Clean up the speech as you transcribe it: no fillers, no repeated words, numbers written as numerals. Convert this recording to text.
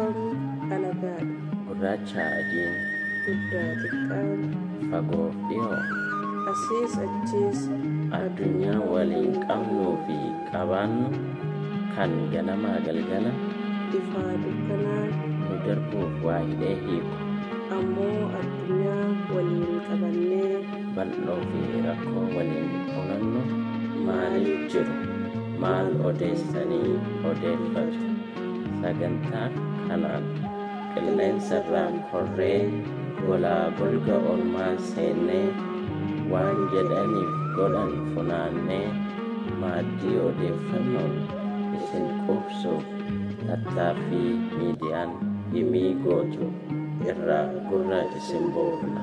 Ormi alagaadha. Gurraachaa adiin. Guddaa xiqqaan. Fagoof dhiyoo. Asiis achiis. Addunyaa waliin qabnuu fi qabaannu kan ganamaa galgala. Ifaa dukkanaan. Nu darbuuf waa hidhee hiiku. Ammoo addunyaa waliin qabannee. Bal'oo fi rakkoo waliin olannu maaliif jiru? Maal odeessanii odeeffatu? Sagantaa kanaan qilleensarraan korree golaa golga ormaa seennee waan jedhaniif godhan funaannee maaddii odeeffannoon isin quubsuuf tattaaffii miidiyaan himii gootu irraa gurra isin buufna.